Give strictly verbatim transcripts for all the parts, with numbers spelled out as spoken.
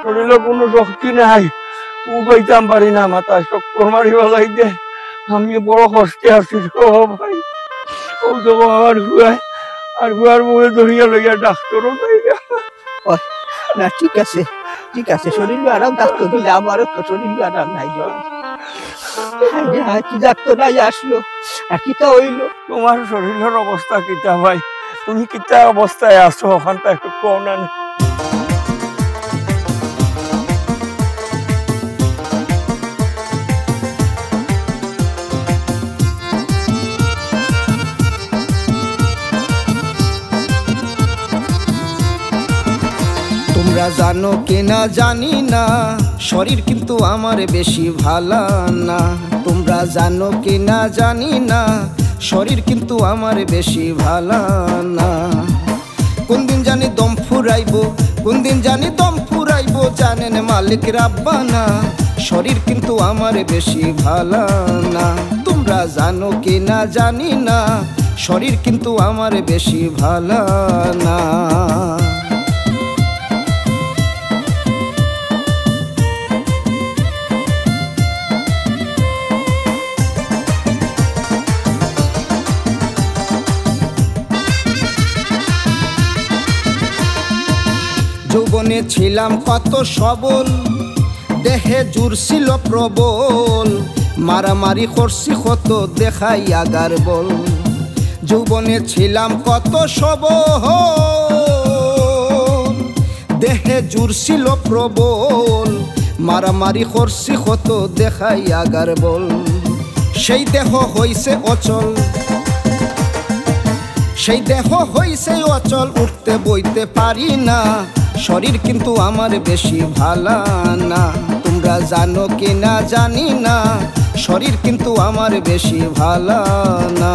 শরীরো কুনু শক্তি নাই, উবাইতাম পারি না, মাথায় চক্কর মারি ফালাই দেয়। আমি বড় কষ্টে আছি রে বাবা ভাই। অউ দেখো আমার ফুয়ায়, আর ফুয়ার বউয়ে ধরিয়া লইয়া ডাক্তারও যাইরা। ওই, না, ঠিক আছে, ঠিক আছে, শরীরো আরাম থাকতো দিলে আমারও তো শরীরো আরাম নাই রে। হায় রে হায়, কি ডাক্তার নাই আসলো, আর কিতা অইলো? তুমার শরীরর অবস্থা কিতা ভাই? তুমি কিতা অবস্থায় আছো, অখানতা একটু কও না নি? তুমরা জানো কি না জানি না, শরীর কিন্তু আমার বেশি ভালা না। তুমরা জানো কি না জানি না, শরীর কিন্তু আমার বেশি ভালা না। কোন দিন জানি দম ফুরাইবো, কোন দিন জানি দম ফুরাইবো, জানেন মালিক রাব্বানা। শরীর কিন্তু আমার বেশি ভালা না। তুমরা জানো কি না জানি না, শরীর কিন্তু আমার বেশি ভালা না। যৌবনে ছিলাম কত সবল, দেহে জোর ছিল প্রবল, মারামারি করছি কত দেখাইয়া গারবল। যৌবনে ছিলাম কত সবল, দেহে জোর ছিল প্রবল, মারামারি করছি কত দেখাইয়া গারবল। সেই দেহ হইছে অচল, সেই দেহ হইছে অচল, উঠতে বইতে পারি না। শরীর কিন্তু আমার বেশি ভালা না। তুমরা জানো কি না জানি না, শরীর কিন্তু আমার বেশি ভালা না।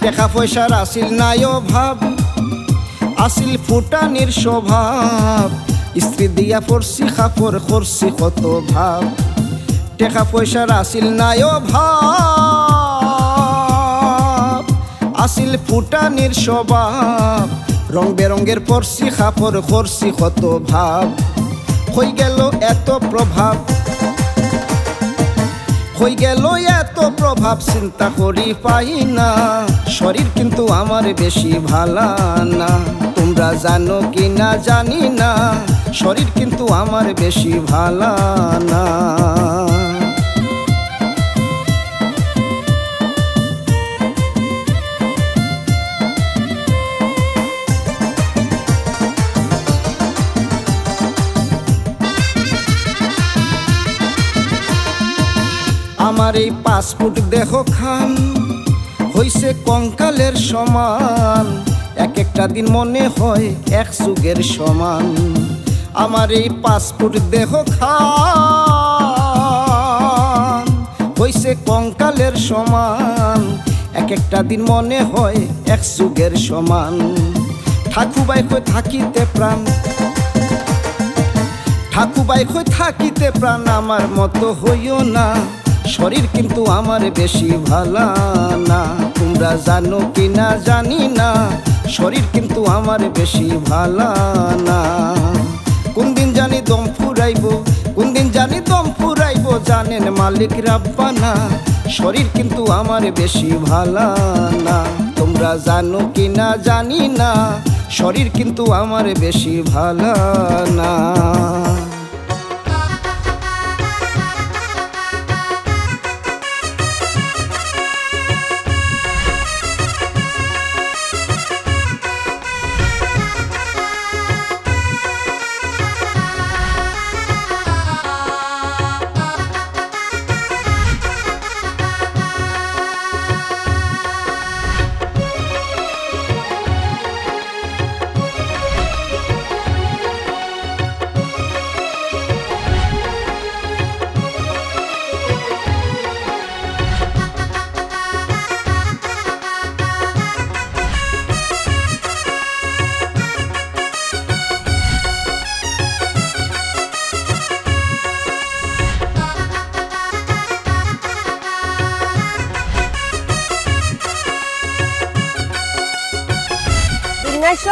টেকা পয়সার আছিল নাই অভাব, আছিল ফুটানির স্বভাব। ইস্ত্রি দিয়া পরছি কাপড়, করছি কত ভাব। টেকা পয়সার আছিল নাই অভাব, আছিল ফুটানির স্বভাব। রং বেরঙের পরছি কাপড়, করছি কত ভাব। কই গেল এত প্রভাব, কই গেল এত প্রভাব, চিন্তা করি পাই না। শরীর কিন্তু আমার বেশি ভালা না। তুমরা জানো কি না জানি না, শরীর কিন্তু আমার বেশি ভালা না। আমার এই পাঁচ ফুট দেহ খান হইছে কঙ্কালের সমান, এক একটা দিন মনে হয় এক যুগের সমান। আমার এই পাঁচ ফুট দেহ খান হইছে কঙ্কালের সমান, এক একটা দিন মনে হয় এক যুগের সমান। ঠাকুবাই কই থাকিতে প্রাণ, ঠাকুবাই কই থাকিতে প্রাণ, আমার মতো হইও না। শরীর কিন্তু আমার বেশি ভালা না। তুমরা জানো কি না জানি না, শরীর কিন্তু আমার বেশি ভালা না। কোন দিন জানি দম ফুরাইবো, কোন দিন জানি দম ফুরাইবো, জানেন মালিক রাব্বানা। শরীর কিন্তু আমার বেশি ভালা না। তুমরা জানো কি না জানি না, শরীর কিন্তু আমার বেশি ভালা না।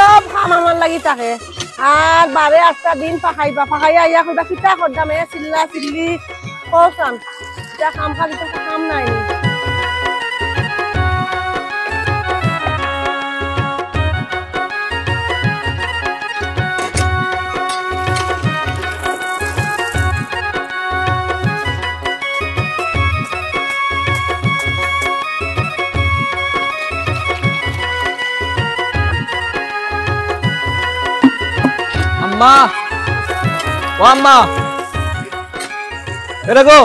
সব কাম আমার লাগি থাকে। আর বারে আস্তা দিন পাকাইবা, পাকাইয়া আইয়া কইবা, "কিতা করতাম, এ চিল্লা চিল্লি করতাম।" ইতা কাম কাজ, ইতা কাম নাই নি। আম্মা, ও আম্মা, এরে গো।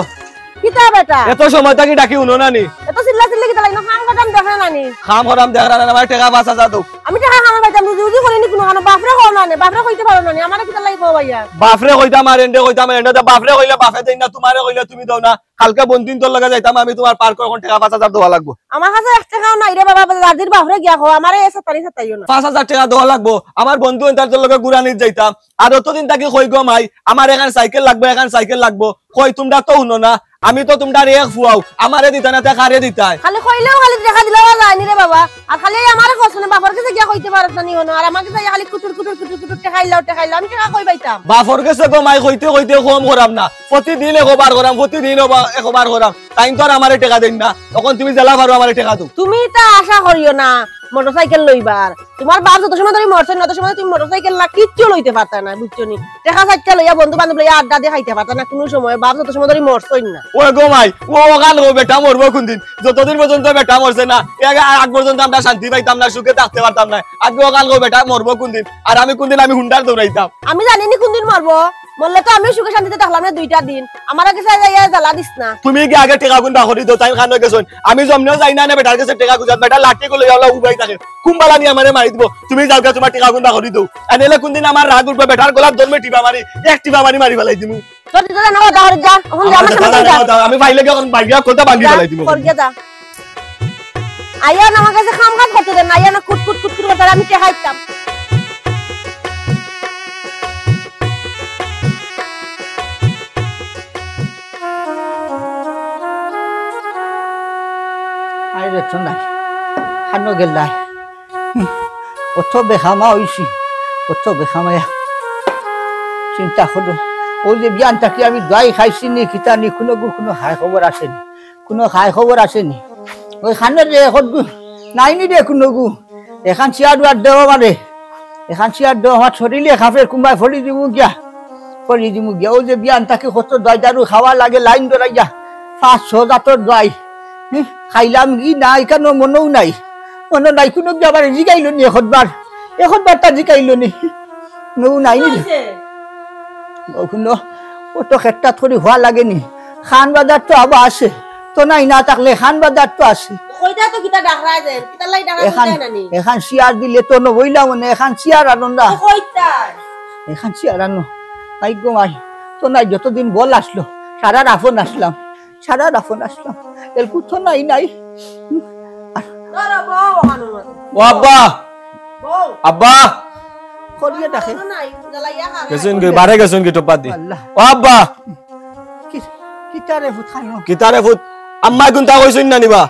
কিতা বেটা? এত সময় থাকি ডাকি হুনো না নি? এত চিল্লা চিল্লি কিতা লাগি? কাম কাজ দেখরে না নি? কাম করাম দেখরা না, আমার টেকা পাঁচ হাজার দেও। আমি টেকা কামে পাইতাম, রুজি রুজি করি নি কুনুখানো, বাপরে কও না নি, বাপরে কইতে পারো না নি, আমারে কিতা লাগি কও ভাইয়া? বাপরে কইতাম আর এন্ডে কইতাম আর এন্ডে, বাপরে কইলে বাপে দেইন না, তুমারে কইলে তুমি দেও না। কালকে বন্ধুইন্তর লগে যাইতাম আমি তুমার পার্কো, অখন টেকা পাঁচ হাজার দেওয়া লাগবো। আমার কাছে এক টেকাও নাই রে বাবা, দাদির বাপরে গিয়া কও, আমারে এ সাতারি সাতাইও না। পাঁচ হাজার টেকা দেওয়া লাগবো, আমার বন্ধুইন্তর লগে ঘুরানিত যাইতাম। আর অতদিন থাকি কই গো মাই, আমার এখান সাইকেল লাগবো, এখান সাইকেল লাগবো। কই তুমরা তো হুনো না, আমি তো তুমরার এক ফুয়াও, আমারে দিতায় না, তে কারে দিতায়? খালি কইলেও খালি টেকা দিলেও যায় নি রে বাবা। আর খালি এই আমারে কস না, বাপর গেছে গিয়া কইতে পারস না নি হুনো। আর আমার গেছে আইয়া খালি কুটুর কুটুর কুটুর কুটুর টেকা আইলাও, টেকা আইলাও, আমি টেকা কই পাইতাম? বাপর গেছে গো মাই কইতে কইতে কম করাম না, প্রতিদিন একবার করাম, প্রতিদিন একবার করাম। তাইন তো আর আমারে টেকা দেইন না, অখন তুমি যেলা পারো আমারে টেকা দেও। তুমি ইতা আশা করিও না, মোটরসাইকেল লইবার। তুমার বাপ যত সময় ধরি মরছইন না, অত সময় তুমি মোটরসাইকেল না কিচ্ছু লইতে পারতায় না, বুঝছো নি? টেকা চাইট্টা লইয়া বন্ধু বান্ধব লইয়া আড্ডা দিয়া খাইতে পারতায় না কুনু সময়, বাপ যত সময় ধরি মরছইন না। ওই গো মাই, ও অখান কও বেটা মরবো কুনদিন? যতদিন পর্যন্ত বেটা মরছে না, এর আগ পর্যন্ত আমরা শান্তি পাইতাম না, সুখে থাকতে পারতাম না। আগে অখান কও বেটা মরবো কুনদিন? আর আমি কুনদিন আমি হুন্ডার দৌড়াইতাম? আমি জানি নি কুনদিন মরবো, মরলে তো আমিও সুখে শান্তিতে থাকলাম না দুইটা দিন। আমার গেছে যাইয়া জ্বালা দিস না। তুমি কি আগে টেকাগুন বার করি দেও, তাইন কানো গেছইন? আমি জমনেও যাই না, না বেটার গেছে টেকা খুজাত, বেটা লাঠি গুলো ইয়ালা উবাই থাকে। কুম্বালা নি আমারে মারি দিবো। তুমি যাও গিয়া তুমার টেকাগুন বার করি দেও। আর নাইলে কুনদিন আমার রাগ উঠবো, বেটার গলাত ধরমু টিপা মারি, এক টিপা মারি মারি ফালাই দিমু। তোর দিতে না, দাদা, হরি যা। অখন যা, আমার আমার সাথে সাথে যা। দাদা, আমি পাইলে কি অখন বাইরে করতে বাঙ্গি যা, ফালাই দিমু? কর গিয়া যা। আইয়া না আমার গেছে কাম কাজ করতে দেন না, আইয়া না কুট কুট কুট কুট করতে, আর আমি টেকা দিতাম। আরে তো নাই, কানো গেলায়। হুম, অত বেকামা অইছি, অত বেকামায়া। চিন্তা করো, অউ যে বিয়ান থাকি আমি দোয়াই খাইছি নি, কিতা নি, কুনুগু কুনু হায় খবর আছে নি, কুনু হায় খবর আছে নি। অউ কানো রে, কতগু, নাই নি রে কুনুগু। এখান চেয়ার উয়ার দেও আমারে, এখান চেয়ার দেও, আমার শরীরে কাঁপের, কুনবায় পড়ি দিমু গিয়া, পড়ি দিমু গিয়া। অউ যে বিয়ান থাকি কত দোয়াই দারু খাওয়া লাগে, লাইন ধরাইয়া, পাঁচ ছ জাতর দোয়াই। হুম, খাইলাম কি না, ইখানো মনেও নাই, মনো নাই। কুনুগু আমারে জিগাইলো নি একবার, একবার তা জিগাইলো নি। নু নাই নি। অউ কুনু, অত খেট্টাত করি হওয়া লাগে নি। খান বাজার তো আবার আছে, তো নাই না থাকলে খান বাজার তো আছে। কইতা তো কিতা ডাকরা যে, কিতা লাই ডাকরা এখান, কইতা না নি? এখান চেয়ার দিলে তো নবইলাম মানে, এখান চেয়ার আনো না। তো কইতা? এখান চেয়ার আনো। নাই গো মাই, তো নাই, যতদিন বল আসলো, সারা রাফন আসলাম। সারা রাফন আসলাম, এলকু তো নাই, নাই। ধরো, বউ, ওখানে বউ। ও আব্বা! বউ। আব্বা! করিয়ে ডাকে। ওখানে নাই, জ্বালাইয়া খাবে। গেছইন কি, বারে গেছইন কি টপ্পা দি? আল্লাহ। ও আব্বা! কি, কিতারে ফুত খানো? কিতারে ফুত? আম্মায় কুনতা কইছইন না নিবা?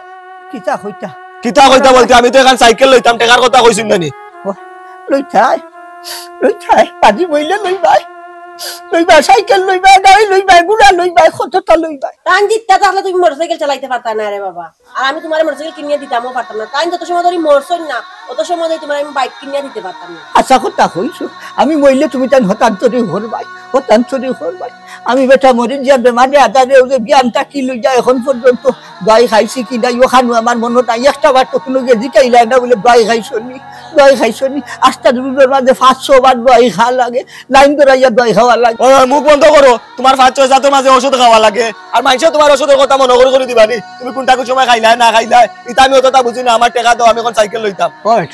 কিতা কইতা? কিতা কইতা বলতে আমি তো এখান সাইকেল লইতাম, টেকার কথা কইছইন না নি? ও, লইতায়, লইতায়, বাজি বইলে লইবায়, লইবায়, সাইকেল লইবায়, গাড়ি লইবায়, ঘুড়া লইবায়, কততা লইবায়। তান জিততা তাহলে তুমি মোটরসাইকেল চালাইতে পারতা না রে বাবা, আর আমি তুমারে মোটরসাইকেল কিনিয়া দিতামও পারতাম না। তাইন যত সময় ধরি মরছইন না, অত সময় ধরি তুমারে আমি বাইক কিনিয়া দিতে পারতাম না। আচ্ছা কথা কইছো, আমি মইলে তুমি তাইন হতান্তরি করবায়, হতান্তরি করবায়। আমি বেটা মরি গিয়া বেমারে আদারে ওরে বিয়ানটা কি লইয়া এখন পর্যন্ত দোয়াই খাইছি কি নাই, ওখানো আমার মনো নাই। একটা বার তো কুনু গিয়া জিকাইলা না বলে দোয়াই খাইছো নি, দোয়াই খাইছো নি। আস্তা রুডর মাঝে পাঁচ ছ বার দোয়াই খাওয়া লাগে, লাইন ধরাইয়া দোয়াই খাওয়া লাগে। ওই, ওই, মুখ বন্ধ করো, তুমার পাঁচ ছয় জাতর মাঝে ওষুধ খাওয়া লাগে, আর মাইনষে তুমার ওষুধর কথা মনো করি করি দিবা নি। তুমি কুনটা কুন সময় খাইলায় না খাইলায়, ইতা আমি অততা বুঝি না, আমার টেকা দেও, আমি এখন সাইকেল লইতাম। ওই,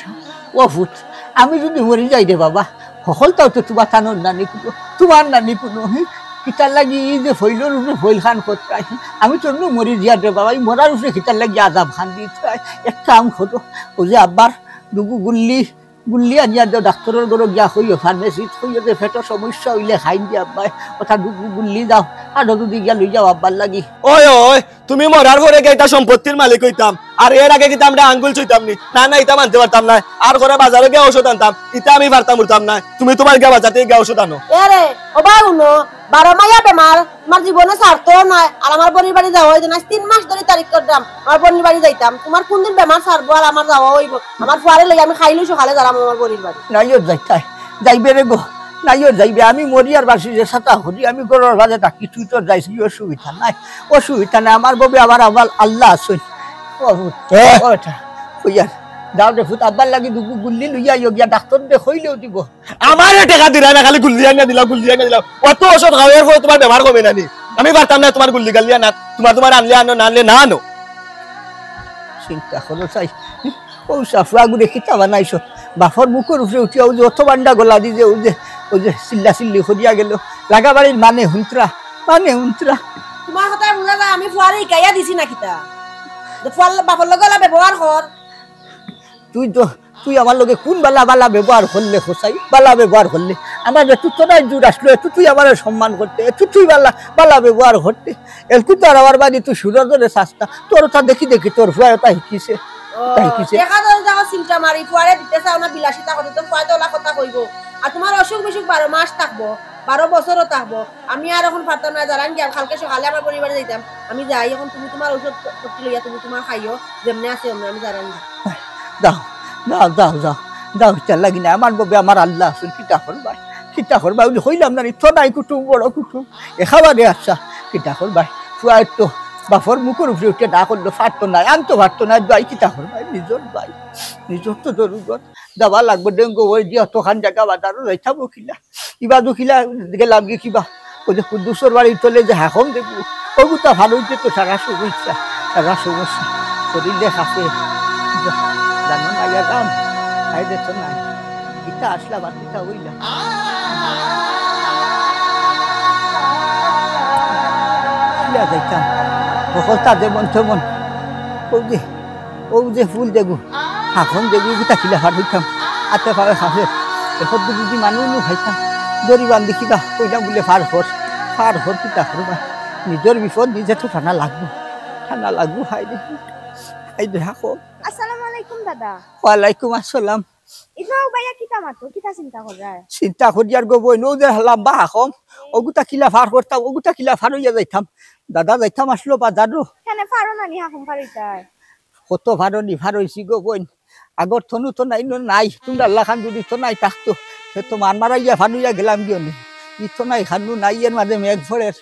ও ফুত, আমি যদি মরি যাই রে বাবা, হকলতাও তো তুমার তানোর নানি কুনো, তুমার নানি কুনো, হি? কিতার লাগি এই যে ফইলর উপরে ফইল খান করতায়? আমি তো নু মরি যাইয়ার রে বাবা, এই মরার উপরে কিতার লাগি আজাব খান দিতায়? এক কাম করো, অউ যে আব্বার দুগু গুল্লি, গুল্লি আনিয়া দেও, ডাক্তরর ঘরো গিয়া কইও, ফার্মেসিত কইও যে পেটর সমস্যা অইলে খাইন দি আব্বায়, অতা দুগু গুল্লি দাও, আর দুদি গিয়া লই যাও আব্বার লাগি। ওই, ওই, তুমি মরার পরে গিয়া ইতা সম্পত্তির মালিক অইতাম, আর এর আগে কিতা আমরা আঙ্গুল ছুইতাম নি? না, না, ইতা মানতে পারতাম না। আর করে বাজারো গিয়া ঔষধ আনতাম, ইতা আমি পারতাম উঠতাম না। তুমি তুমার গিয়া বাজার থাকি গিয়া ঔষধ আনো। এ রে, ও বা হুনো, বারো মাইয়া বেমার, তুমার জীবনে ছাড়তো নায়। আর আমার বইনর বাড়ি যাওয়া অইতো নায়। তিন মাস ধরি তারিখ কররাম, আমার বইনর বাড়ি যাইতাম। তুমার কুনদিন বেমার ছাড়বো আর আমার যাওয়া অইবো? আমার ফুয়ারে লইয়া আমি কাইলউ সকালে যাইরাম আমার বইনর বাড়ি। নাইও যাইতায়, যাইবে রে গো, নাইও যাইবে। আমি মরি আর বাঁচি যে সাতা করি, আমি ঘরর বাদে থাকি, তুই তোর যাইস গি, অসুবিধা নাই, অসুবিধা নাই। আমার গবে আবার, আবার আল্লাহ আছইন। ও, ও বেটা, কইয়ার, যাও রে ফুত, আব্বার লাগি দুগু গুল্লি লইয়া আইও গিয়া, ডাক্তর দেখাইলেও দিবো। আমারে টেকা দিরায় না, খালি গুল্লি আনিয়া দিলাও, গুল্লি আনিয়া দিলাও। অত ঔষধ খাওয়ার পরে তুমার বেমার কমে না নি? আমি পারতাম না তুমার গুল্লি গাল্লি আনাত, তুমার, তুমার আনলে আনো, না আনলে না আনো। চিন্তা করো চাই, অউ সাফুয়া গুরে কিতা বানাইছো? বাপর মুখর উপরে উঠিয়া অউ যে অত বান্ডা গলা দি যে, অউ যে, অউ যে চিল্লা চিল্লি করিয়া গেল, লাগা বাড়ির মানে হুনতরা, মানে হুনতরা। তুমার কথায় বুঝা যায় আমি ফুয়ারে হিকাইয়া দিছি না কিতা, যে ফুয়ার বাপর লগে অলা ব্যবহার কর। তুই তো, তুই আমার লগে কুন বালা বালা ব্যবহার করলে, হোসাই? বালা ব্যবহার করলে। আমার বেটুর তো নাই জোর আসলো, একটু তুই আমারে সম্মান করতে, একটু তুই বালা, বালা ব্যবহার করতে। এলকু তো আর আমার বাড়ি তুই সুরজরে চাস না। তোর ওটা দেখি দেখি তোর ফুয়ায় ওটা হিকিছে। ও, ওটা হিকিছে। দেখা যায় যাও চিন্তা মারি, ফুয়ারে দিতে চাও না বিলাসিতা করতে, তো ফুয়ায় তো অলা কথা কইবো। আর তুমার অসুখ বিসুখ বারো মাস থাকবো, বারো বছরও থাকবো। আমি আর অখন পারতাম না, যাইরাম গিয়া, কালকে সকালে আমার বইনর বাড়ি যাইতাম। আমি যাই, অখন তুমি তুমার ঔষধ পট্টি লইয়া তুমি তুমার খাইও, যেমনে আছে অমনে আমি যাইরাম গিয়া। যাও, যাও, যাও, যাও, যাও, ইতার লাগি না, আমার গবে আমার আল্লাহ আছইন, কিতা করবায়, কিতা করবায়, অউলে কইলাম না নি, তো নাই কুটুম, বড় কুটুম, একেবারে আচ্ছা, কিতা করবায়, ফুয়ায় তো বাপর মুখর উপরে উঠিয়া না করলো, পারতো নায়, আনতো পারতো নায়, ভাই, কিতা করবায়, নিজর ভাই, নিজর তো জরুরত, যাওয়া লাগবো, ডেঙ্গু অই দিয়া অতখান জাগা বাজারো যাইতাম কিলা। ইবা দুখিলা গেলাম গি কিবা, অউ যে কুদ্দুসর বাড়ির তলে যে হাকম দেখবো, অগুতা ফারইতে তো সারা সমস্যা, সারা সমস্যা। শরীরে কাঁপে। জানো না, ইয়া গাম, আই দেখো না, কিতা আসলা বা কিতা অইলা। কিলা যাইতাম, হকলতা যেমন তেমন। অউ যে অউ যে ফুল দেখো, হাকম দেখো, ইগুতা কিলা ফারইতাম, আতে পাওয়ে কাঁপে। এখন তো যদি মানুষ নু খাইতাম, গরিব আন দেখিবা, কইলাম বুলে ফার কর, ফার কর, কিতা করবায়, নিজর বিপদ নিজে তো টানা লাগবো, টানা লাগবো। হায় রে, হায় রে, হাকম। আসসালামু আলাইকুম দাদা। ওয়ালাইকুম আসসালাম। ইগু ভাইয়া কিতা মাতো, কিতা চিন্তা কররায়? চিন্তা করিয়ার গো বইন, অউ যে লাম্বা হাকম, অগুতা কিলা ফার করতাম, অগুতা কিলা ফারইয়া যাইতাম। দাদা যাইতাম আসলো বাজারো। কেনে ফারো না নি হাকম ফারইতায়? কত ফারনি ফারইছি গো বইন। আগর থনু তো নাই, নু নাই। তুমরার লাখান যদি তো নাই থাকতো, তে তো মার মারাইয়া ফারইয়া গেলাম গিয়া নি। ই তো নাই, খান্নু নাই, এর মাঝে মেঘ পড়ের।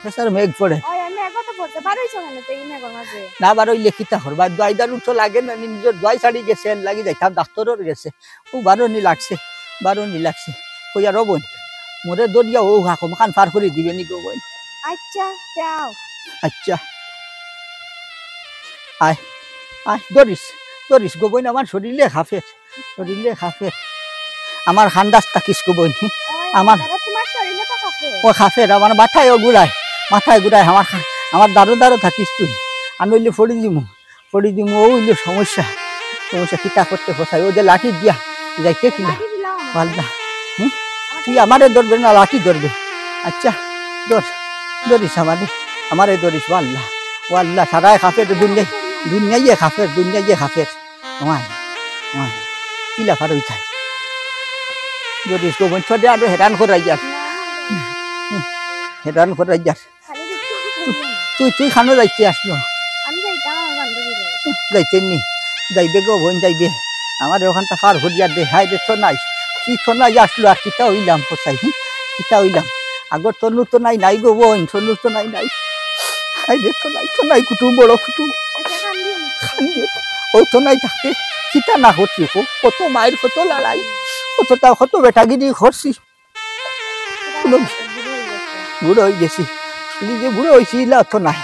ফেসার মেঘ পড়ে। ওই, আমি একবার তো বলতে পারইছো কেনে, তো এই মেঘর মাঝে? না বারইলে কিতা করবা? দোয়াই দারু তো লাগে না, নিজর দোয়াই ছাড়ি গেছে, এর লাগি যাইতাম ডাক্তরর গেছে। ও বারনি লাগছে, বারনি লাগছে। কইয়ার ও বইন, মোরে ধরিয়া অউ হাকম খান ফার করি দিবে নি গো বইন। আচ্ছা, যাও। আচ্ছা। আয়, আয়, ধরিস, ধরিস গো বইন, আমার শরীরে কাঁপের, শরীরে কাঁপের। আমার খান্দাস থাকিস গো বইন, ওই, আমার দাদা, তোমার শরীরে তো কাঁপে। ও কাঁপের, আমার মাথায় ও ঘুরায়, মাথায় ঘুরায়, আমার খা-, আমার দারো দারো থাকিস তুই, আর নইলে পড়ি দিমু। পড়ি দিমু, অউ অইলো সমস্যা। সমস্যা কিতা করতে কোথায়? অউ যে লাঠি দিয়া যাইতে কিলা? লাঠি দিলাম। ভাল্লা। হুম? তুই আমারে ধরবে না, লাঠি ধরবে? আচ্ছা, ধর, ধরিস আমারে, আমারে ধরিস, ও আল্লাহ, ও আল্লাহ, সারায় কাঁপের দুনিয়ায়, দুনিয়ায় কাঁপের, দুনিয়ায় কাঁপের। ওয়াই, ওয়াই, কিলা ফারইতায়? ধরিস গো বইন, তোরে আরো হেরান করাইয়ার। হুম, হুম, হেরান করাইয়ার। খালি দেখতে হবে। তুই, তুই খানো যাইতে আসলো? আমি যাইতাম আমার বান্ধবীর বাড়ি। যাইতে নি? যাইবে গো বইন, যাইবে। আমারে অখানটা ফার করিয়া দে, হায় রে তো নাই। কি তো নাই আসলো আর কিতা অইলাম কোথায়? হুম? কিতা অইলাম? আগর তনু তো নাই, নাই গো বইন, তনু তো নাই, নাই। হায় রে তো নাই, তো নাই কুটুম, বড় কুটুম। আচ্ছা, কান্দিও না। কান্দিও না। অউ তো নাই থাকতে কিতা না করছি গো? কত মাইর, কত লড়াই, কতটা, কত বেটাগিরি করছি। কোনো বুড়া অই গেছি। খালি যে বুড়া অইছি, ইলা তো নাই।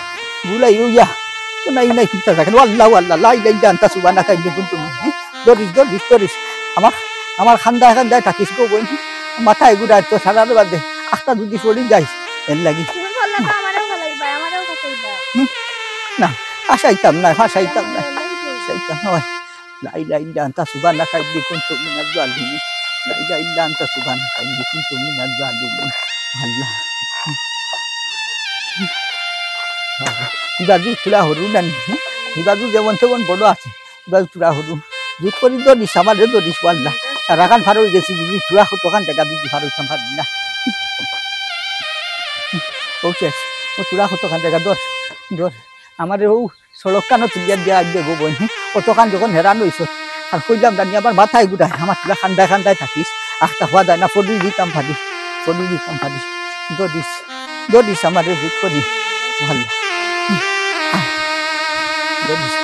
বুড়া অইয়া তো নাই, নাই, কুন্তা থাকে না। আল্লাহ, আল্লাহ, লা ইলাহা ইল্লা আনতা সুবহানাকা ইন্নী কুনতু মিনাজ জালিমিন। ধরিস, ধরিস, ধরিস। আমার, আমার খান্দায় খান্দায় থাকিস গো বইন। মাথায় ঘুরায় তো সারার বাদে। আখতা যদি পড়ি যাই, এর লাগি। তুমি বললা তো আমারেও ফালাইবা, আমারেও ফালাইবা। হুম? না, ফাঁসাইতাম না, ফাঁসাইতাম না। ফাঁসাইতাম না। লা ইলাহা ইল্লা আনতা সুবহানাকা ইন্নী কুনতু মিনাজ জালিমিন। লা ইলাহা ইল্লা আনতা সুবহানাকা ইন্নী কুনতু মিনাজ জালিমিন। আল্লাহ। ইবাজু থুড়া হুরু নানি, ইবাজু যেমন তেমন বড় আছে, ইবাজু থুড়া হুরু। জুত করি ধরিস, আমারে ধরিস, আল্লাহ। সারাখান ফার অই গেছি, যদি থুড়া কতখান জাগা যদি ফার অইতাম পারি না। ও শেষ, ও থুড়া কতখান জাগা ধর, ধর। আমারে ও সড়ক কানো তুলিয়া দিয়া আইবে গো বইন। অতখান যখন হেরান অইছ, আর কইলাম জানি আবার মাথায় ঘুরায়, আমার থুড়া কান্দায় কান্দায় থাকিস, আখতা হওয়া যায় না, ফড়ি দিতাম পারি, ফড়ি দিতাম পারি। ধরিস, ধরিস আমারে জুত করি। ভালো। ধরিস।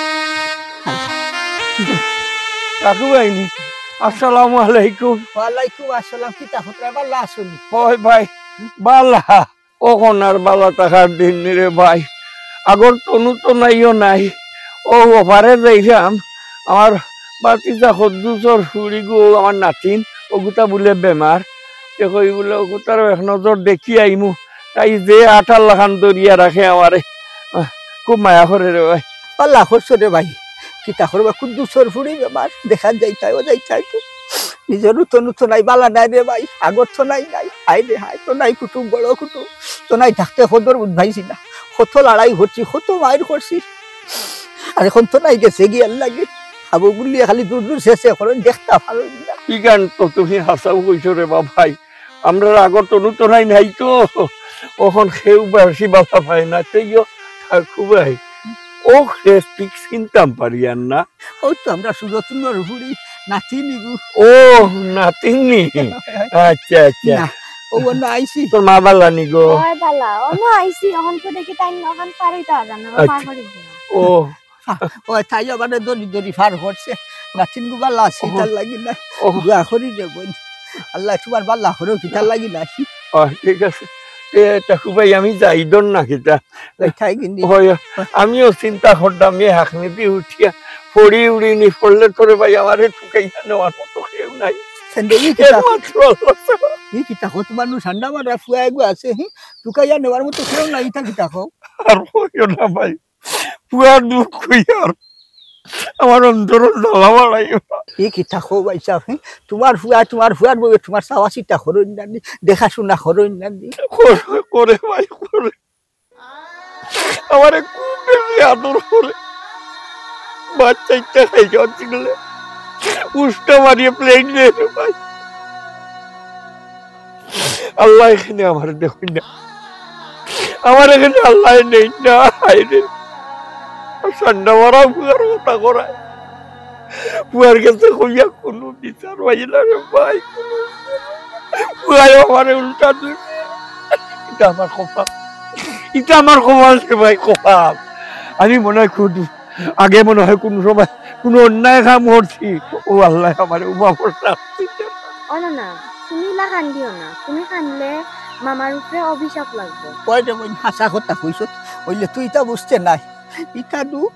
কাকু আইনি, আসসালামু আলাইকুম। ওয়ালাইকুম আসসালাম, কিতা খবর, ভালা আছনি? অয় ভাই, ভালা। অখন আর ভালা থাকার দিন নি রে ভাই। আগর তনু তনাইও নাই। ও ওপারে যাইরাম, আমার ভাতিজা কদ্দুসর ফুড়ি গো, আমার নাতিন, অগুতা বুলে বেমার। তে কই বুলে অগুতারও এক নজর দেখি আইমু। তাই যে আটার লাখান ধরিয়া রাখে আমারে, আহ, খুব মায়া করে রে ভাই। ভালা করছো রে ভাই, কিতা করবা, কদ্দুসর ফুড়ি বেমার, দেখাত যাইতায়, ও যাইতায় তো। নিজরও তনু তনাই ভালা নাই রে ভাই, আগর তনাই নাই, হায় রে হায়, তনাই কুটুম, বড় কুটুম, তনাই থাকতে কদর বুঝাইছি না, কত লড়াই করছি, কত মাইর করছি, আর এখন তনাই গেছে গিয়ার লাগি, খাবো বুলিয়া খালি দূর দূর শেষে করেন, দেখতা পারো না। ইখান তো তুমি হাছাউ কইছো রে বাবাই, আমরার আগর তনু তনাই নাই তো, অখন কেউ বেশি ভালা পায় না, তেইও থাকু ভাই। ও রে, ঠিক চিনতাম পারিয়ার না। অউ তো আমরার সুরতনর ফুড়ি, নাতিনি গো। ও, নাতিনি। আচ্ছা, আচ্ছা। না, অউ অনো আইছি। তোর মা ভালা নি গো? অয় ভালা, অনো আইছি, অখন তো দেখি তাইন অখান ফার অইতা পাররা না, আচ্ছা। ফার করি দিও। ও। ও, তাই আমারে ধরি ধরি ফার করছে। নাতিন গো ভালা আছে, ও। তার লাগি না। ও। দোয়া করি রে বইন। আল্লায় তুমার ভালা করো, কিতার লাগি না। ও, ঠিক আছে। এ, তা খুবাই আমি যাই দর না কিতা? যাই থাই গিন্নি। অয়, আমিও চিন্তা করলাম, এ হাকনিদি উঠিয়া পড়ি উড়ি নি পড়লে তোরে ভাই আমারে তুকাইয়া নেওয়ার মতো কেউ নাই। সেন্ডে ই কিতা? একমাত্র আল্লাহ ছাড়া। ই কিতা কও, তুমার নু ঠান্ডা মারা ফুয়া এগু আছে, হি? তুকাইয়া নেওয়ার মতো কেউ নাই, ইতা কিতা কও? আর কইও না ভাই, ফুয়ার দুখ কইয়া আর আমার অন্তরর জ্বালা বাড়াইও না। ই কিতা কও ভাইসাব, হি? তুমার ফুয়া, তুমার ফুয়ার বউয়ে তুমার চাওয়া চিতা করইন না নি, দেখাশুনা করইন না নি? করে, করে ভাই, করে। আমারে খুব বেশি আদর করে। ভাত চাইরটা খাইয়া দিলে উষ্টা মারিয়া plate নেয় রে ভাই। আল্লায় এখানে আমারে দেখইন না, আমারে এখানে আল্লায় নেইন না। হায় রে, ঠান্ডা মারা ফুয়ার কথা করায়। ফুয়ার গেছে কইয়া কুনু বিচার অইল না রে ভাই, কুনু বিচার অইল না। ফুয়ায় আমারে উল্টা দিছে। ইটা আমার কপাল, ইটা আমার কপাল রে ভাই, কপাল। আমি মনে অয় কুনু, আগে মনে অয় কুনু সময় কুনু অন্যায় কাম করছি। ও আল্লায় আমারে উবা পড়তা। ও না না, তুমি ইলা কান্দিও না, তুমি কানলে মামার উপরে অভিশাপ লাগবো। অয় রে বইন, হাছা কথা কইছস, অইলে তুই ইতা বুঝতে নায়, ইতা দুখ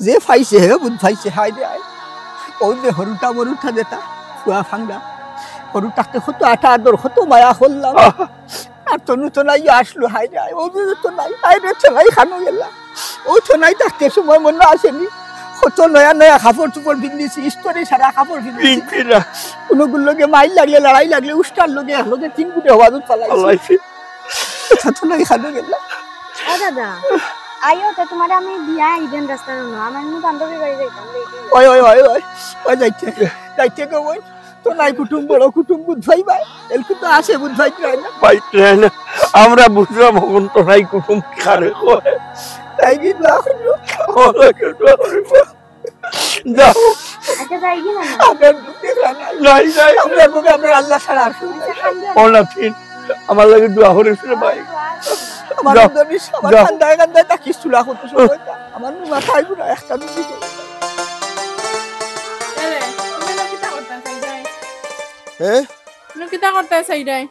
যে পাইছে হে বুঝ পাইছে, হায় রে হায়। অউ যে হুরুতা মুরুতা যেতা, ফুয়া ফাংরা। হুরু থাকতে কত আটা আদর, কত মায়া করলাম। আর তনু তনাই আছলো, হায় রে হায়। অউ যে তনাই, হায় রে তনাই খানো গেলা। অউ তনাই থাকতে সময় মনো আছে নি? কত নয়া নয়া কাপড় চোপড় পিন্দিছি, ইস্তরি ছাড়া কাপড় পিন্দিছি। পিন্দিছি না। কুনুগুর লগে মাইর লাগলে, লড়াই লাগলে, উষ্টার লগে, এক লগে তিন গুটে হওয়া দুধ ফালাইছি। ফালাইছি। তা তো নাই খানো গেলা। ও দাদা, আইও তো, তুমারে আমি দিয়া আইবেন রাস্তার অনো। আমার নু বান্ধবীর বাড়ি যাইতাম, late অই অয়, অয়, অয়, অয়, অয়, যাইতে, যাইতে গো বইন। তনাই কুটুম, বড় কুটুম, বুঝ পাইবায়। এলকু তো আছে, বুঝ পাইবায় না। পাইবায় না। আমরা বুঝলাম অখন তনাই কুটুম কারে কয়। তাই কি দোয়া করবো? ওরা কি দোয়া করবো? যাও। আচ্ছা, যাই কি না? আপনার দুঃখে জানা। নাই, নাই। আমরা বুকে আমরা আল্লাহ ছাড়া আর কেউ নাই। আচ্ছা, কান্দিও না। ও নাতিন, আমার লাগি দোয়া করিস রে ভাই। আমার যাও, ধরিস, আমার যাও। কান্দায় কান্দায় থাকিস, চুলা করতে সময় না। আমার মাথায় ঘুরা একটা দিকে। এরে, তুমি না কিতা করতা চাই যাই? হ্যাঁ? তুমি কিতা করতা চাই যাই?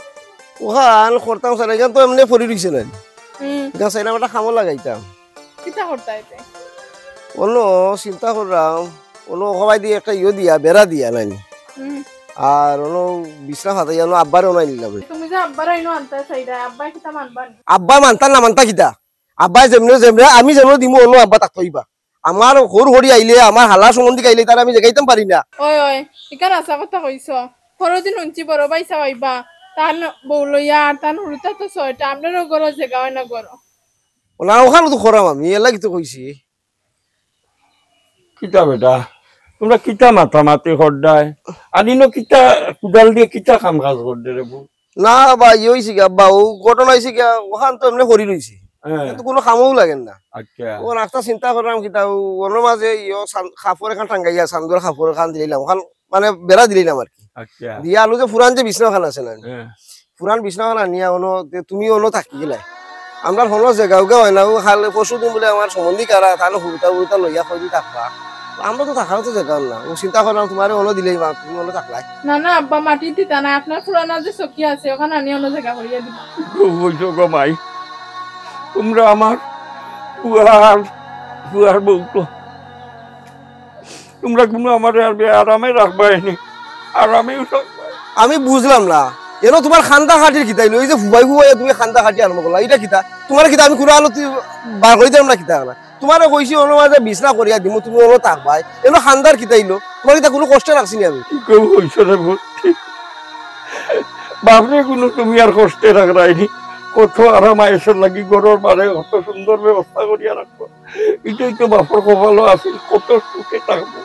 ওখান করতাম স্যার, এখান তো এমনি পড়ি রইছে না। হুম। এখান চাইলাম একটা কামো লাগাইতাম। কিতা করতা এতে? অনো চিন্তা করলাম, অনো হবাই দিয়া একটা ইয়ো দিয়া, বেড়া দিয়া নানি। হুম। আর অনো বিছনা ফাতাইয়া অনো আব্বারে অনো আনিলাম। তুমি যে আব্বারে অনো আনতা চাইরা, আব্বায় কিতা মানবা নি? আব্বায় মানতা না মানতা কিতা? আব্বায় যেমনে, যেমনে, আমি যেমনে দিমু অনো আব্বা থাকতো অইবা। আমার হউর হড়ি আইলে, আমার হালা সম্বন্ধী আইলে, তারে আমি জাগাইতাম পারি না। ওই, ওই, ইখান হাছা কথা কইছো। পরদিন হুনছি বড় ভাইসাব আইবা, তান বউ লইয়া, আর তান হুরুতা তো ছয়টা, আমরারও ঘরো জাগা অয় না ঘরো। না, অখান তো করাম আমি, এর লাগি তো কইছি। কিতা বেটা, তুমরা কিতা মাতামাতি কররায়? আনিনো কিতা কুদাল দিয়া কিতা কাম কাজ কররায় রে বু? না বা, ই অইছে গিয়া বা, অউ ঘটনা অইছে গিয়া, অখান তো এমনে পড়ি রইছে। হ্যাঁ। কিন্তু কুনু কামও লাগের না। আচ্ছা। অউ রাস্তা চিন্তা করলাম কিতা, অউ অনর মাঝে ইয়ো সান-, কাপড় এখান টাঙ্গাইয়া, চান্দর কাপড় এখান দিলাইলাম, অখান মানে বেড়া দিলাইলাম আর কি। আচ্ছা। দিয়া আনলো যে পুরান যে বিছনা খান আছে না, হ্যাঁ। পুরান বিছনা খান আনিয়া অনো, তে তুমি অনো থাকি গেলায়। আমরার হনো জাগা উগা অয় না, অউ খালি পরশু দিন বুলে আমার সম্বন্ধী কারা, তাইলে হুরুতা হুরুতা লইয়া কয়দিন থাকবা। আমরা তো থাকারও তো জাগা না, অউ চিন্তা করলাম তুমারে অনো দিলাইমু, তুমি অনো থাকলায়। না, না, আব্বা, মাটি দিতা না, আপনার পুরানা যে চকি আছে, অখান আনি অন্য জাগা করিয়া দিবা। খুব অইছে গো মাই, তুমরা আমার পুয়ার, পুয়ার বউ তো। তুমরা কুনু আমারে আর বে-, আরামে রাখবায় নি, আরামেও রাখবায়। আমি বুঝলাম না, এনো তুমার কান্দা কাটির কিতা অইলো? অউ যে ফুবাই ফুবাই তুমি কান্দা কাটি আরম্ভ করলা, ইটা কিতা? তুমার কিতা আমি কুনু আলো বার করি দিলাম না কিতা না? তুমারে কইছি অনো মাঝে বিছনা করিয়া দিমু, তুমি অনো থাকবায়, এনো কান্দার কিতা অইলো? তুমার কিতা কুনু কষ্টে রাখছি নি আমি? কি কইছো রে বউ? বাপরে কুনু তুমি আর কষ্টে রাখরায় নি, কত আরাম আয়েশর লাগি ঘরর বারে কত সুন্দর ব্যবস্থা করিয়া রাখো। ইটাই তো বাপর কপালো আছিল, কত সুখে থাকবো,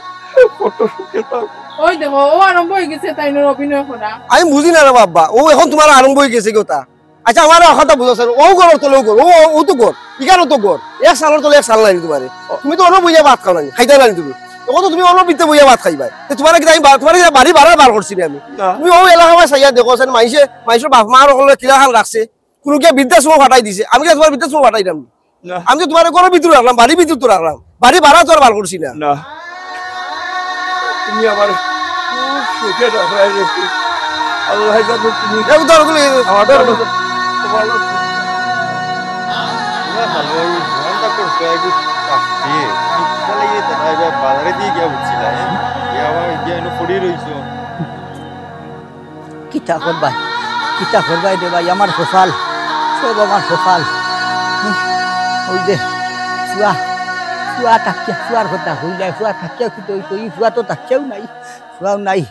কত সুখে থাকবো। ওই দেখো, অউ আরম্ভ অই গেছে তাইনর অভিনয় করা। আমি বুঝি না রে বাবা, অউ অখন তুমার আরম্ভ অই গেছে কথা। আচ্ছা, আমারে অউ কথা বুঝাও চাইন, অউ ঘরর তলে অউ ঘর, অউ, অউ তো ঘর, ইখানও তো ঘর, এক চালর তলে এক চাল নাই নি তুমারে। তুমি তো অনো বইয়া ভাত খাও না নি, খাইতায় না নি তুমি। অখন তো তুমি অনো ভিতরে বইয়া ভাত খাইবায়। তে তুমারে কিতা আমি বা-, তুমারে কিতা বাড়ি ভাড়া বার করছি নি আমি? না। তুমি অউ এলাকা চাইয়া দেখো চাইন, মাইনষে, মাইনষর বাপ মার অকলরে কিলাখান রাখছে, কুনু গিয়া বৃদ্ধাশ্রমো পাঠাই দিছে, আমি কিতা তুমারে বৃদ্ধাশ্রমো পাঠাইরাম নি? না। আমি তো তুমারে ঘরর ভিতরে রাখলাম, বাড়ির ভিতরে তো রাখলাম, বাড়ি ভাড়া তো আর বার করছি না। না। তুমি আমারে খুব সুখে রাখরায় রে। আল্লায় জানে তুমি এ, উদ্ধার করে আমার ধরো। ভালো, ভালো। তোমরা ভালো, এই ভ্রমণটা করছো, একটু কাটছে। শীতকালে ইয়ে তো ভাই, ভাই, বাজারে দিয়া গিয়া বুঝছি না, হ্যাঁ? ইয়ে আবার গিয়া এনে পড়ি রইছো। কিতা করবায়, কিতা করবায় রে ভাই, আমার কপাল, সব আমার কপাল। হুম, অউ যে ফুয়া, ফুয়া থাকিয়া, ফুয়ার কথা কইলায়, ফুয়া থাকিয়া কিতা অইতো, ই ফুয়া তো থাকিয়াও নাই, ফুয়াও নাই,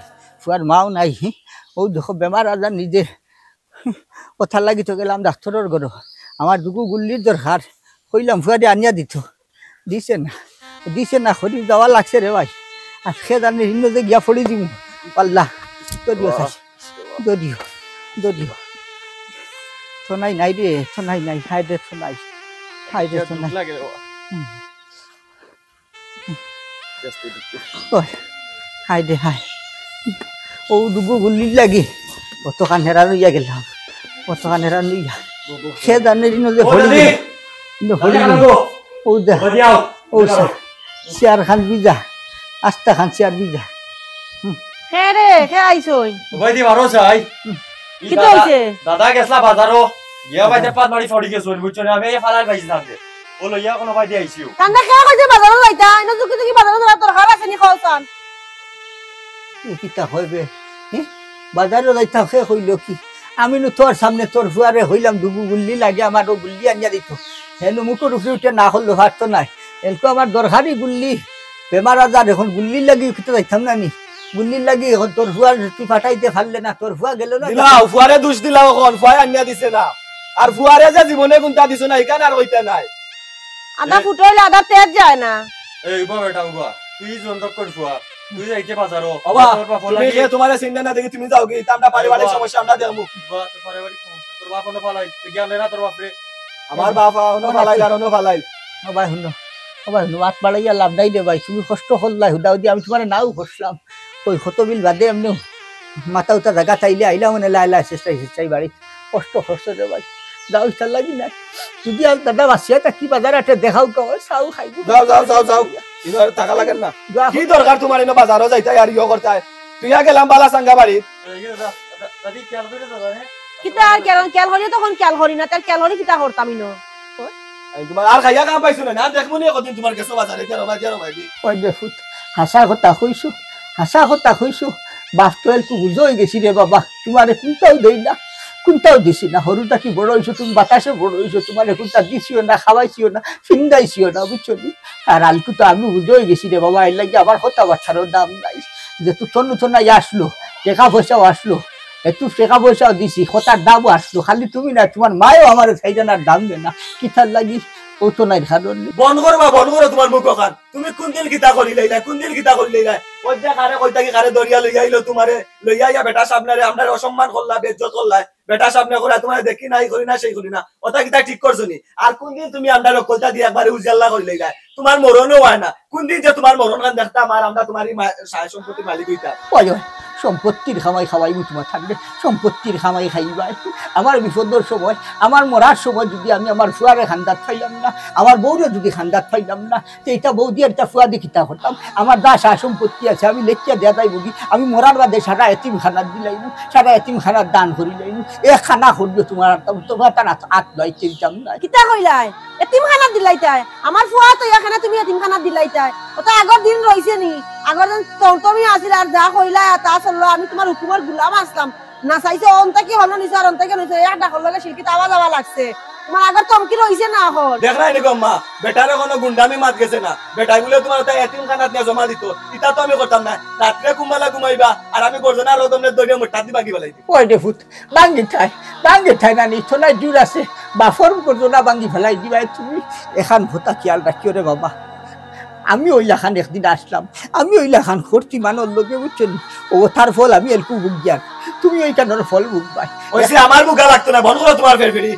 ফুয়ার মাও নাই। হুম, অউ দেখো বেমার আজার নিজে, অতার লাগি তো গেলাম ডাক্তরর ঘরো, আমার দুগু গুল্লির দরকার, কইলাম ফুয়ারে আনিয়া দিতো। দিছে না, দিছে না, করি যাওয়া লাগছে রে ভাই। আর কে জানে হিনো যে গিয়া পড়ি দিমু। পাল্লা, দৌড়িও চাই, দৌড়িও, দৌড়িও। তো নাই, নাই রে, তো নাই, নাই, হায় রে, তো নাই, হায় রে, তো নাই। হুম। ওই, হায় রে, হায়। অউ দুগু গুল্লির লাগি, অতখান হেরান অইয়া গেলাম, অতখান হেরান অইয়া। কে জানে হিনো যে পড়ি দিমু। কিন্তু হলি না। ও যা। ও যা। ও সা-, চেয়ার খান ভিজা। আস্তা খান চেয়ার ভিজা। হুম। হে রে, কে আইছই? ভাই দি বারো চাই। হুম। ই কিতা দাদা, অইছে? দাদা গেছলা বাজারো। গিয়া ভাই তে পাত মারি ফড়ি গেছইন, বুঝছো না? আমি এই ফালার পাইছি না। ও লইয়া কোনো ভাই দি আইছিও। কান্দা কে কইছে বাজারো যাইতা? ইনো যুগি যুগি বাজারো যাওয়ার দরকার আছে নি, কও চাইন? এ কিতা কইবে? হে? বাজারো যাইতাম, কে কইলো কি? আমি নু তোর সামনে তোর ফুয়ারে কইলাম, দুগু গুল্লি লাগে আমার, অউ গুল্লি আনিয়া দিতো। হে নু মুখর উপরে উঠে না করলো, পারতো নায়। এলকু আমার দরকারি গুল্লি, বেমার আজার, অখন গুল্লির লাগি কিতা যাইতাম না নি? গুল্লির লাগি অখন তোর ফুয়ারে তুই পাঠাইতে পারলে না, তোর ফুয়া গেল না। দিলাও, ফুয়ারে দুষ দিলাও অখন, ফুয়ায় আনিয়া দিছে না। আর ফুয়ারে যে জীবনে কুন্তা দিছো না, ইখান আর কইতা নায়। আদা এ? ফুটইলে আদা তেজ যায় না। এই উবা বেটা উবা, তুই জনদক্কর ফুয়া, তুই যাইতে বাজারো। বাবা, তোর বাপ তুমি লাগে। কে তোমারে চিনে না দেখি তুমি যাওগি, ইতা আমরা পারিবারিক বাবা। সমস্যা আমরা দেখমু। বাবা, তোর পারিবারিক সমস্যা, তোর বাপ অনো ফালাই, তুই জ্ঞান দে না তোর বাপরে। আমার বাপ অনো ফালাইল আর অনো ফালাইল। ও ভাই হুনো, ও ভাই হুনো, আত বাড়াইয়া লাভ নাই রে ভাই, তুমি কষ্ট করলাই, হুদা হুদি আমি তোমারে নাও করছিলাম। ওই কত বিল বাদে এমনে মাথা উতা জাগা চাইলে আইলাম, মানে লাই লাই শেষ চাই, শেষ চাই বাড়ি। কষ্ট করছো রে ভাই, যাও, ইতার লাগি না। যদি আর দাদা বাঁচিয়া থাকি বাজার হাটে দেখাও তো, চাও খাইবো। যাও, যাও, যাও, যাও। ইবার টাকা লাগে না। যাও। কি দরকার তোমার ইনো বাজারো যাইতায় আর ইয়ো করতায়? তুই আর গেলাম বালা চাঙ্গা বাড়ি। এই যে দাদা, দাদা, দাদি খেয়াল করে দাদা, হ্যাঁ? কিতা আর খেয়াল, খেয়াল করি তখন খেয়াল করি না, তার খেয়াল করি কিতা করতাম ইনো? আমি তোমার আর খাইয়া কাম পাইছো না, না দেখমু নি কদিন তোমার গেছো বাজারে, কেন ভাই, কেন ভাই? ওই রে ফুত, হাছা কথা কইছো, হাছা কথা কইছো। বাপ তো এলকু বুঝা অই গেছি রে বাবা, তোমারে কুন্তাও দেই না, কুন্তাও দিছি না। হুরু থাকি বড় অইছো তুমি, বাতাসে বড় অইছো, তোমারে কুন্তা দিছিও না, খাওয়াইছিও না, ফিন্দাইছিও না, বুঝছো নি? আর আলকু তো আমি বুঝা অই গেছি রে বাবা, এর লাগি আমার কথাবার্তারও দাম নাই। যেহেতু তনু তনাই আসলো, টেকা পয়সাও আসলো, একটু টেকা পয়সাও দিছি, কথার দামও আসলো। খালি তুমি না, তোমার মায়ও আমারে ছাইড়া না, দাম দে না। কিতার লাগি? ও তো নাইর কারণ। বন্ধ করো বা, বন্ধ করো তুমার মুখ অখান। তুমি কুনদিন কিতা করিলাইলায়, কুনদিন কিতা করিলাইলায়? ওই যে কারে কই থাকি কারে ধরিয়া লইয়া আইলো তুমারে, লইয়া আইয়া বেটার সামনে রে আমরারে অসম্মান করলা, বেইজ্জত করলা। বেটার সামনে কইরা তুমারে দেখি না, ই করি না, সেই করি না। ওটা কিতা ঠিক করছো নি? আর কুনদিন তুমি আমরার অকলতা দিয়া একবারে উজাল্লা করিলাইলায়? তুমার মরণও অয় না। কুনদিন যে তুমার মরণখান দেখতাম আর আমরা তুমার ই মা-, সয় সম্পত্তির মালিক অইতাম? ওই, ওই, সম্পত্তির কামাই খাওয়াইমু তুমার থাকবে, সম্পত্তির কামাই খাইবায়। আমার বিপদর সময়, আমার মরার সময় যুদি আমি আমার ফুয়ারে কান্দাত পাইলাম না, আমার বউরে যুদি কান্দাত পাইলাম না, তে ইতা বউ দিয়া ইতা ফুয়া দি কিতা করতাম? আমার যা সয় সম্পত্তি আছে আমি লেখিয়া দিয়া যাইমুগি, আমি মরার বাদে সারা এতিমখানাত দিলাইমু, সারা এতিমখানার দান করিলাইমু। এক কানা করিও তুমার আর তুমার তান আত, আত লইতে দিতাম না। কিতা কইলায়? এতিমখানাত দিলাইতায়? আমার ফুয়া তো অখান তুমি এতিমখানাত দিলাইতায়? ওটা আগর দিন রইছে নি? আগর দিন তমতমি আছিল আর যা কইলায় আর তা চললো, আমি তুমার হুকুমর গুলাম আছলাম। না চাইছে অন থাকি হনো নিছে আর অন থাকি নিছে, এক ডাকর লগে শিলকিত আওয়া যাওয়া লাগছে। তুমার আগর তমকি রইছে না অখন। দেখরায় নি গো আম্মা, বেটার অখনো গুন্ডামি মাত গেছে না। বেটায় বুলে তুমার ওটা এতিমখানাত নিয়া জমা দিতো, ইতা তো আমি করতাম না। রাত্রে কুম্বালা ঘুমাইবা আর আমি গর্দনা রদমনে ধরিয়া মুঠাত দি ভাঙ্গি ফালাই দিমু। ওই রে ফুত, ভাঙ্গি থায়, ভাঙ্গি থায় না নি, থনায় জুর আছে, বাফর গর্দনা ভাঙ্গি ফালাই দিবায় তুমি। এখান কথা খিয়াল রাখিও রে বাবা। আমি অইলাখান একদিন আছলাম, আমি অইলাখান করছি মানষর লগে, বুঝছো নি? ও তার ফল আমি এলকু ভুগিয়ার, তুমি ওইখানর ফল ভুগবায়। ওইসে আমার ভুগা লাগতো না, বন্ধ করো তুমার ফেরফেরি।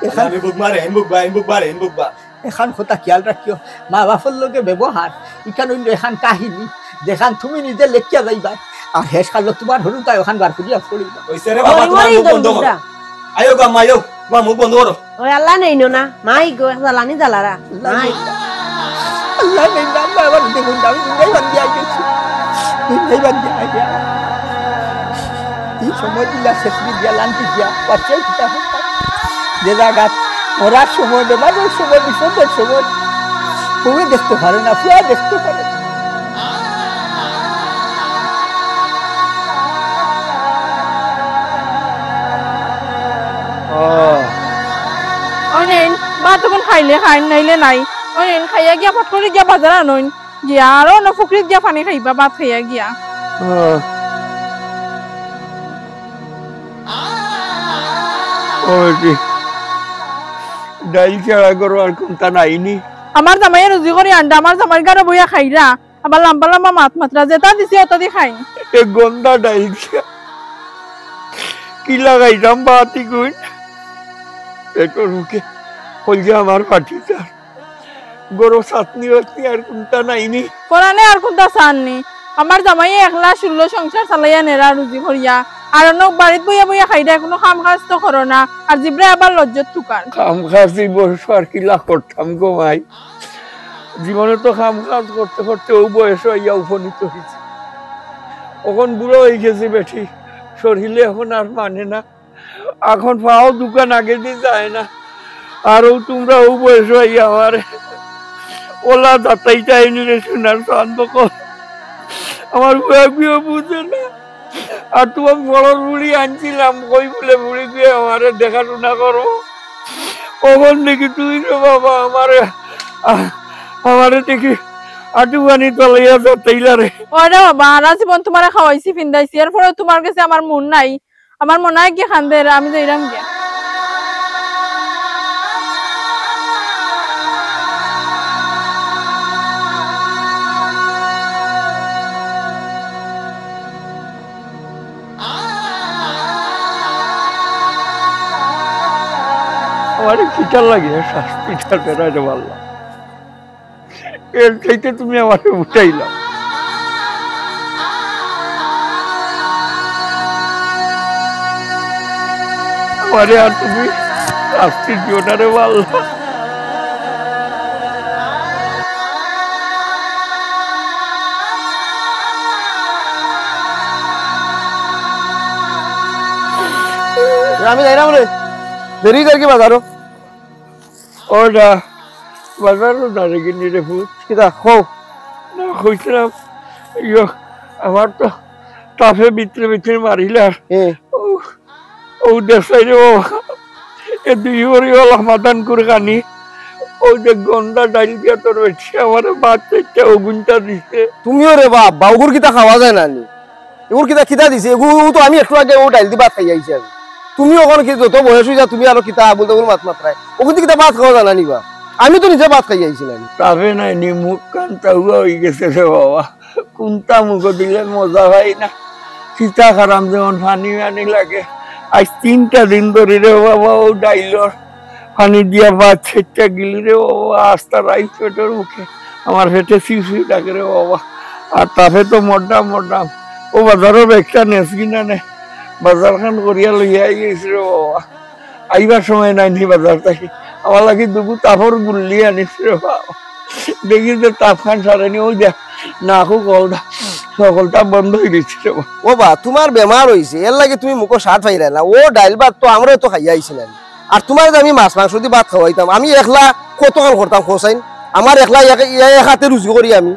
এখান আমি ভুগবা রে, আমি ভুগবা, আমি ভুগবা রে, আমি ভুগবা। এখান কথা খিয়াল রাখিও, মা বাফর লগে ব্যবহার, ইখান অইলো এখান কাহিনী, যেখান তুমি নিজে লেখিয়া যাইবায়, আর শেষ কালো তুমার হুরুতায় অখান বার করিয়া পড়িবা। ওইসে রে বাবা, ওই তুমার ওই মুখ বন্ধ করো। দমটা। আইও গো আম্মা, আইও, তুমার মুখ বন্ধ করো। ওই আল্লাহ নেইন না, মাই গো, এক জ্বালানি জ্বালারা, আল্লাহ মাই। নেইন না, আল্লাহ নেইন না, আল্লাহ এবার দেখুন, আমি দুনিয়ায় বান্দি আই গেছি, দুনিয়ায় বান্দি আই গেছি। ই সময় দিলা শেষ দিয়া, লান্তি দিয়া, বাচ্চাই কিতা হতা। যে জাগাত মরার সময়, বেমারর সময়, বিপদর সময়, বউয়ে দেখতে পারে না, ফুয়া দেখতে পারে না। ও। অনেন, ভাত অখন খাইলে খাইন, নাইলে নাই। অনেন, খাইয়া গিয়া ফট করি গিয়া বাজার আনইন। গিয়া আরো অন্য পুকুরিত গিয়া পানি খাইবা, ভাত খাইয়া গিয়া। ও। ও বেটি, ডাইল ছাড়া ঘরো আর কুনতা নাই নি? আমার জামাইয়ে রুজি করি আনরা, আমার জামাইর ঘরো বইয়া খাইরা, আবার লাম্বা লাম্বা মাত মাতরা, যেটা দিছি ওটা দি খাইন। এ গন্ধা ডাইল দিয়া কিলা খাইতাম ভাত ইগুইন? পেটর ভুকে কইলজা আমার ফাটি যার। ঘরো চাটনি বাটনি আর কুনতা নাই নি? পরানে আর কুনতা চার নি? আমার জামাইয়ে একলা ষোলো সংসার চালাইয়া নেরা রুজি করিয়া। আর অন্য বাড়িত বইয়া বইয়া খাইরা, কুনু কাম কাজ তো করো না। আর জিব্রায় আবার লজ্জত তুকার। কাম কাজ ই বয়সো আর কিলা করতাম গো মাই? জীবনে তো কাম কাজ করতে করতে অউ বয়সো আইয়া উপনীত অইছি। অখন বুড়া অইগেছি বেটি, শরীলে অখন আর মানে না। অখন পাও দুখান আগেদি যায় না। আর অউ তুমরা অউ বয়সো আইয়া আমারে অলা যাতাইতায় নি রে সোনার চান বকল। আমার ফুয়াগুয়ে বুঝে না। আর তুমার বড়র ফুড়ি আনছিলাম, কই বুলে ফুড়িগুয়ে আমারে দেখাশুনা করো। অখন দেখি তুই রে বাবা আমারে, আ-, আমারে দেখি আটু পানি তলাইয়া যাতাইলা রে। ওরে বাবা, হারা জীবন তুমারে খাওয়াইছি, ফিন্দাইছি, এরপরেও তুমার গেছে আমার মন নাই। আমার মনায় গিয়া কান্দের, আমি যাইরাম গিয়া। আমারে কিতার লাগি শাস্তিটা দেরায় রে আল্লাহ? এর চাইতে তুমি আমারে বুঝাইলাও। আমারে আর তুমি শাস্তি দিও না রে আল্লাহ। আমি যাইরাম রে, দেরি করি কি বাজারো? ও না, বাজারো না রে গিন্নি রে পুত। কিতা, কও। না, কইছিলাম, ইয়ো, আমার তো তাপে ভিতরে ভিতরে মারিলার। হুম। ও, ও দেখছাই রে বাবা, এ দুই ভরি ওলা মাদান কুরকানি, ও যে গন্ধা ডাইল দিয়া তোর বেটি আমারে ভাত চাইরটা অগুনটা দিছে। তুমিও রে বাপ, বা অগুর কিতা খাওয়া যায় না নি? এগুর কিতা, কিতা দিছে? এগু, ও তো আমি একটু আগে ও ডাইল দি ভাত খাই আইছি আমি। তুমি অখন কি যত বয়স অইযার, তুমি আরো কিতা আবুল তাবুল মাত মাতরায়? অগুন দি কিতা ভাত খাওয়া যায় না নি বা? আমি তো নিজে ভাত খাইয়া আইছি না। তাপে নাই নি, মুখ কান তাউয়া অইগেছে রে বাবা। কুনটা মুখো দিলে মজা পাই না। কিতা খারাম যেমন পানি পানি লাগে। আইজ তিনটা দিন ধরি রে বাবা, অউ ডাইলর পানি দিয়া ভাত চাইরটা গিলি রে বাবা, আস্তা রাইত পেটর ভুকে আমার পেটে সিউ সিউ ডাকে রে বাবা। আর তাপে তো মররাম মররাম। অউ বাজারর ব্যাগটা নেস কিনা নে, বাজারখান করিয়া লইয়া আইগেছি রে বাবা। আইবার সময় নাই নি বাজার থাকি, আমার লাগি দুগু তাপর গুল্লি আনিস রে বাবা। দেখি যে তাপখান সারেনি, অউ দেখ, নাকো কলটা, সকলটা বন্ধ অইগেছে রে বাবা। ও বা, তুমার বেমার অইছে, এরলাগি তুমি মুখো শার্ট পাইরায় না। অউ ডাইল ভাত তো আমরাও তো খাইয়া আইছি না। আর তুমারে যে আমি মাছ মাংস দি ভাত খাওয়াইতাম, আমি একলা কতখান করতাম কও চাইন? আমার একলা এক, এক আতে রুজি করি আমি।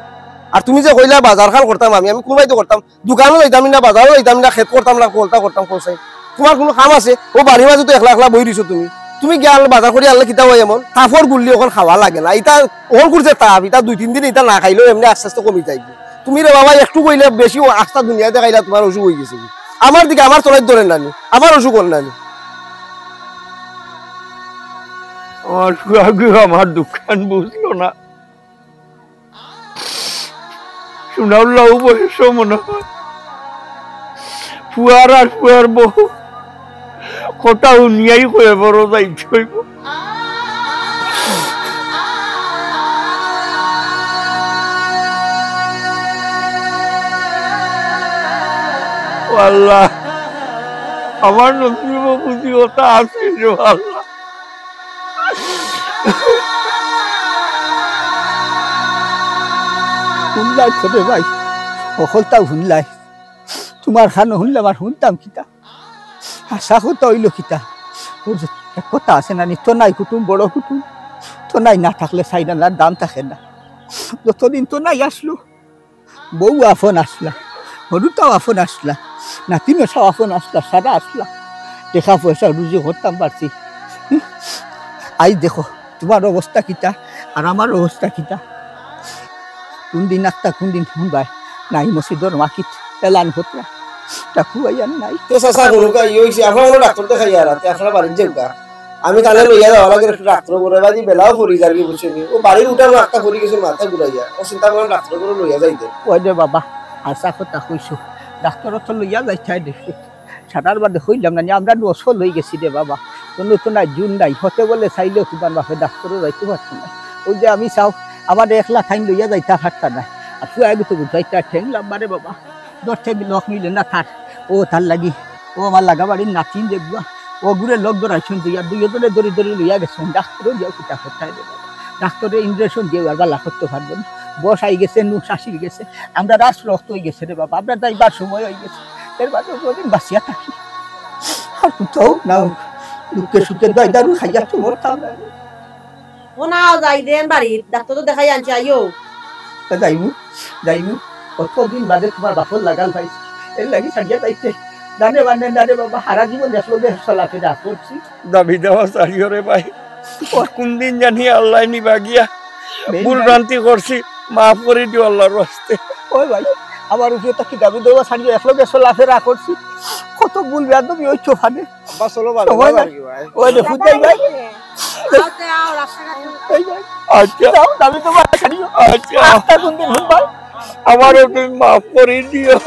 আর তুমি যে কইলা বাজারখান করতাম আমি, আমি কুনবায়দি করতাম? দোকানো যাইতাম না, বাজারো যাইতাম না, খেত করতাম না, কলতা করতাম কও চাইন। তুমার কুনু কাম আছে? অউ বাড়ির মাজে তো একলা একলা বই রইছো তুমি। তুমি গিয়া আনলে বাজার করি আনলে কিতা অয় এমন? তাপর গুল্লি অখন খাওয়া লাগে না। ইতা অখন করছে তাপ, ইতা দুই তিন দিন ইতা না খাইলেও এমনে আস্তে আস্তে কমি যাইবো। তুমি রে বাবা একটু কইলে বেশি অ-, আস্তা দুনিয়া দেখাইলা তুমার অসুখ অইগেছে। আমার দিকে আমার তলাইত ধরে না নি, আমার অসুখ অর না নি। আমার ফুয়াগু আমার দুঃখখান বুঝলো না। শুনাউল্লাহ বয়স মনে অয়। ফুয়ার আর ফুয়ার বউ কথা হুনিয়াই কয়ে বড় যাইতে অইবো। ও আল্লাহ, আমার নসিবো বুঝি ওটা আছে রে আল্লাহ। হুনলাই তো রে ভাই, হকলতাউ হুনলাই। তুমার খানো হুনলাম আর হুনতাম কিতা? হাছা কথা অইলো কিতা? অউ যে এক কথা আছে না নি, তো নাই কুটুম বড় কুটুম, তো নাই না থাকলে চাইর আনার দাম থাকে না। যতদিন তো নাই আসলো, বউ আপন আসলা, হরুতাও আপন আসলা, নাতি মশাও আপন আসলা, সারা আসলা। টেকা পয়সা রুজি করতাম পারছি। হুম? আইজ দেখো, তুমার অবস্থা কিতা, আর আমার অবস্থা কিতা। কুনদিন আখতা, কুনদিন হুনবায়, নাই মসজিদর মাকিত এলান হতরা, টাকু আইয়ার নাই। তে চাচা, হুনুকা, ই অইছে, আপনারা অনো ডাক্তর দেখাইয়া আইরা, তে আপনারা বাড়িত যাউক্কা। আমি তানে লইয়া যাওয়া লাগে একটু ডাক্তর ঘরো, বাদে বেলাও পড়ি যারগি, বুঝছইন নি? অউ বাড়ির উঠানো আখতা পড়ি গেছে, মাথা ঘুরাইয়া। অউ চিন্তা করলাম ডাক্তর ঘরো লইয়া যাইতে। ওই রে বাবা, হাছা কথা কইছো, ডাক্তর তো লইয়া যাইতায় দেখি। সারার বাদে কইলাম না নি, আমরা নু অসল অইগেছি রে বাবা, কুনু তো নাই, জুন নাই, হতে বলে চাইলেও তুমার বাপে ডাক্তরো যাইতো পারতো না। অউ যে আমি চাও, আমারে একলা তাইন লইয়া যাইতা পারতা না, আর ফুয়াগু তো বুঝাইতা ঠেং লাম্বা রে বাবা, ধরতে মি-, লক মিলে না তার, অউ তার লাগি, অউ আমার লাগা বাড়ির নাতিন দেখবা, অগুরে লগ ধরাইছইন দুইয়া, দুইও জনে ধরি ধরি লইয়া গেছইন, ডাক্তরো দিয়াও কিতা করতায় রে বাবা, ডাক্তরে ইঞ্জেকশন দিয়াও আর বালা করতো পারবো না, বয়স আইগেছে, নু শাশির গেছে, আমরা রাস রক্ত অইগেছে রে বাবা, আমরা যাইবার সময় অইগেছে। এর বাদে কয়দিন বাঁচিয়া থাকি। আর কোথাও না হোক, দুঃখে সুখে দই দারু খাইয়া তো মরতাম না। ও না, যাই দেন বাড়িত, ডাক্তর তো দেখাই আনছি, আইও। তা যাইমু, যাইমু, কতদিন বাদে তুমার বাপর লাগাল পাইছি, এর লাগি ছাড়িয়া যাইতে। জানে বানে না রে বাবা, হারা জীবন একলগে চলাফেরা করছি। দাবি দেওয়া ছাড়িও রে ভাই, কুনদিন জানি আল্লায় নিবা গিয়া। ভুল ভ্রান্তি করছি, মাফ করি দিও আল্লার ওয়াস্তে। ওই ভাই, আমার উপরে তো কি দাবি দেওয়া ছাড়িও, একলগে চলাফেরা করছি, কত ভুল বেয়াদবি অইতো পারে। আব্বা, চলো বাড়ি, সময় বাড়ি নাই। ভাই। ওই দেখো, যাই ভাই। আও, তে আও, রাস্তাঘাটে। এই ভাই। আচ্ছা। যাও, দাবি দেওয়া ছাড়িও। আচ্ছা। আস্তা কুনদিন হুনবায়। আমারে তুমি মাফ করি দিও।